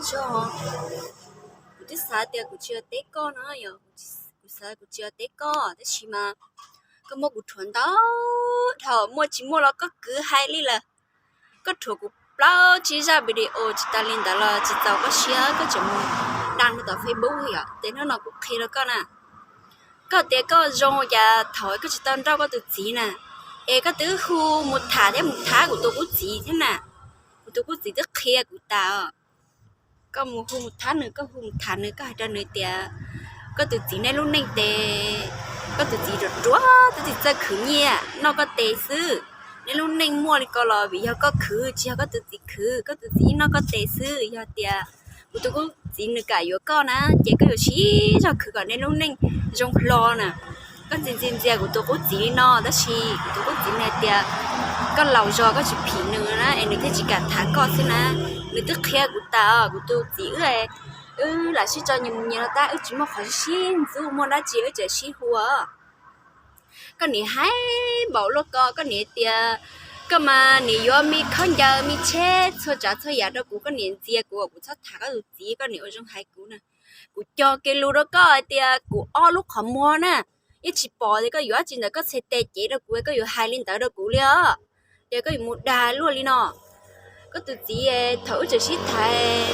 Tso, kuv twb xav tias kuv tsis yog teb koj no yog, kuv xav kuv tsis yog teb koj tab sis mas koj muab kuv rhuav ntau dhau, muaj tsis muaj los koj kwv hais li lawm. Koj rhuav kuv plaub tsib zaj video tsis tas li ntawd los tsis txaus koj siab koj tseem mus dag rau tom Facebook yom. Ces hnub no kuv qhia rau koj na, koj tias koj zoo cas thaum koj tsis tau nrauj koj tus txiv na, es koj twb hu mus tham thiab mus thab kuv tus qub txiv thiab na. Kuv tus qub txiv twb qhia kuv tas os. Koj mus hu mus thab nws, koj hu mus tham nws, koj hais rau nws tias koj tus txiv nej lub neej tes, koj tus txiv ruam ruam twb tsis txawj khwv nyiaj noj koj tes xwb. Nej lub neej muaj li ko los vim yog koj khwv tsis yog koj tus txiv khwv, koj tus txiv noj koj tes xwb. Yog tias kuv tus qub txiv nws kam yuav koj na, ces koj yuav sib zog khwv kom nej lub neej zoo hlo na. Koj ntxias ntxias ntxias kuv tus qub txiv li no tab sis kuv tus qub txiv nws hais tias koj laus zog koj tsis phim nws na es nws thiaj tsis kam tham koj xwb na. Nws twb qhia kuv tas os, kuv tus txiv wb, wb lam sib tso nyias mus nyias los tab wb tsis muaj qhov sib ntxub muaj dab tsi wb tseem sib hu. Koj niam hais npaum luaj ko, koj niam tias koj mas niam yuav me khaub ncaws me tsheb txhua tsav txhua yam rau kuv, koj niam ntxias kuv uas kuv txhob tham koj tus txiv, koj niam ua zoo hais kuv na. Kuv cog kiag lus rau koj hais tias kuv ob lub qhov muag na, yeej tsis pom tias koj yuav dab tsi ntawm koj txhais tes cev rau kuv, koj yuav hais li ntawd rau kuv li os. Ces koj yuav mus dag luaj li no. Koj tus txiv thaum wb tseem sib tham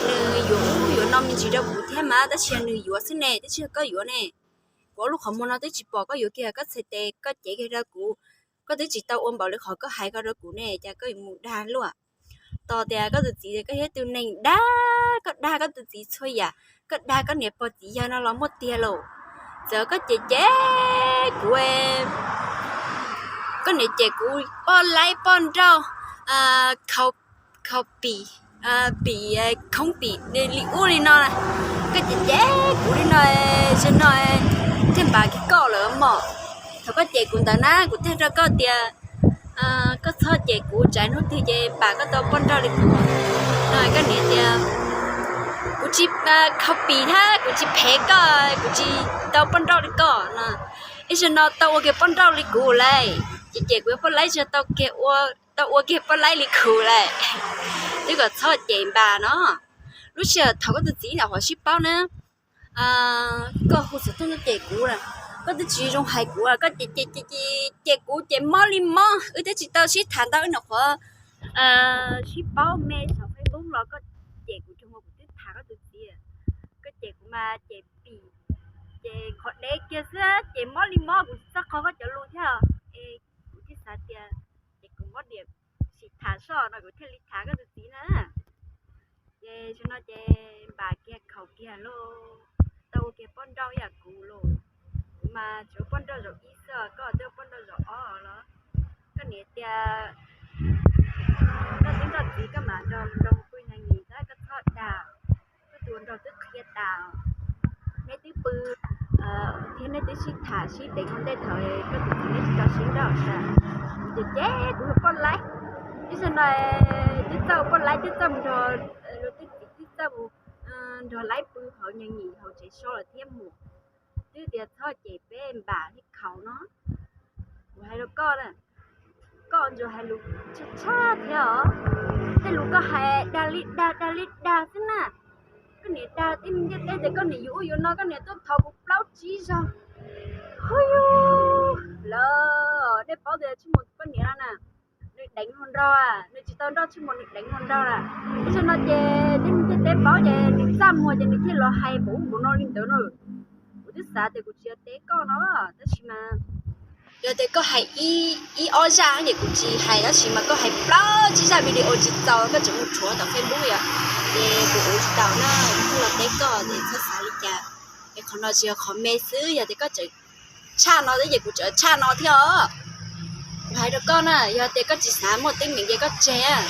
nws yuav ub yuav no me ntsis rau kuv thiab mas tab sis nws yuav xwb ne, twb tsis yog koj yuav ne. Kuv ob lub qhov muag no twb tsis pom koj yuav kiag, koj txhais tes koj cev kiag rau kuv, koj twb tsis tau ua npaum li qhov koj hais ko rau kuv ne, cas koj yuav mus dag luaj. Tos tias koj tus txiv, koj yog ib tug neeg dag, koj dag koj tus txiv txhua yam, koj dag koj niam pog txiv yawg no los muaj tiag lauj. Txawm koj cem cem kuv, koj niam cem kuv poj laib poj nrauj, khaus pim, pim khoob pim li ub li no, koj cem cem kuv li no, zaum no thiaj npam kiag koj lawm mog. Thaum koj cem kuv ntawd na kuv thiaj rau koj tias koj txhob cem kuv, tsam hnub twg ces npam koj tau poj nrauj li kuv no. Koj niam tias kuv tsis khaus pim thiab kuv tsis phem koj, kuv tsis tau poj nrauj li koj no. Ib zaug no tau ua kiag poj nrauj li kuv lawm, ces cem kuv yog poj laib, ib zaug tau kiag ua, tau ua kiag poj laib li kuv lawm. Twb kom txhob cem npam no. Lub sij hawm thaum koj tus txiv ntawm qhov sib paub na, koj hu xov tooj tuaj cem kuv na, koj twb tsis zoo hais kuv, koj cem cem cem kuv ces mob li mob, wb twb tsis tau sib tham ntau, wb nyuam qhuav sib paub me saum Facebook los koj cem kuv tsuag nkaus kuv twb tham koj tus txiv. Koj cem kuv mas cem pim, ces qhov dev kiag xwb, ces mob li mob, kuv tsis txawj qhov koj cov lus thiab. Es kuv thiaj xav tias ces kuv mob diam, sim tham soj no kuv thiaj li tham koj tus txiv na. Ces zaum no ces npam kiag khaus kiag lauj, tau ua kiag poj nrauj ib yam kuv lauj. Kuv mas tsuas poj nrauj zaum ib xwb, koj twb poj nrauj zaum ob los. Koj niam tias koj twb nrauj txiv koj mam nrog nrog pw nyav nyim tab koj txhob dag. Koj tus nraug twb qhia tas, neb twb pw thiab neb twb sib tham sib deev ua ntej thaum koj tus txiv neb tsis tau sib nrauj tas. Ces ces kuv yog poj laib, ib zaug no twb txawj ua poj laib, twb txawj mus nrog luag tej txiv, twb txawj mus nrog laib pw hauv nyav nyim hauv tsev so lawm thiab mus. Twb tias txhob cem peb npam thiab khaus no. Kuv hais rau koj na, koj ntsuas hais lus tshaj tshaj thiab os. Tej lus koj hais dag li dag dag li dag xwb na. Koj niam dag tib neeg ntiaj teb tias koj niam yuav ub yuav no, koj niam tuaj thov kuv plaub tsib zaug. Hu yug, lawv nej paub tias Tsheej Muas tus poj niam no na, nws deev hluas nraug, nws tsis tau nrauj Tsheej Muas nws deev hluas nraug lawm. Ib zaug no ces tib neeg ntiaj teb paub ces nws txaj muag ces nws thiaj los hais npaum ub npaum no li ntawd na. Kuv twb xav tias kuv tsis yog teb koj no, tab sis mas yog tias koj hais ib ob zaj ces kuv tsis hais, tab sis mas koj hais plaub tsib zaj video tsis txaus koj tseem mus rhuav tom Facebook yom, ces kuv ua tsis tau na, kuv thiaj los teb koj ces txhob xav li cas. Es qhov no tsis yog qhov me xwb, yog tias koj tseem tshaj no thiab ces kuv tseem tshaj no thiab os. Kuv hais rau koj na, yog tias koj tsis xav muaj teeb meem ces koj tseg.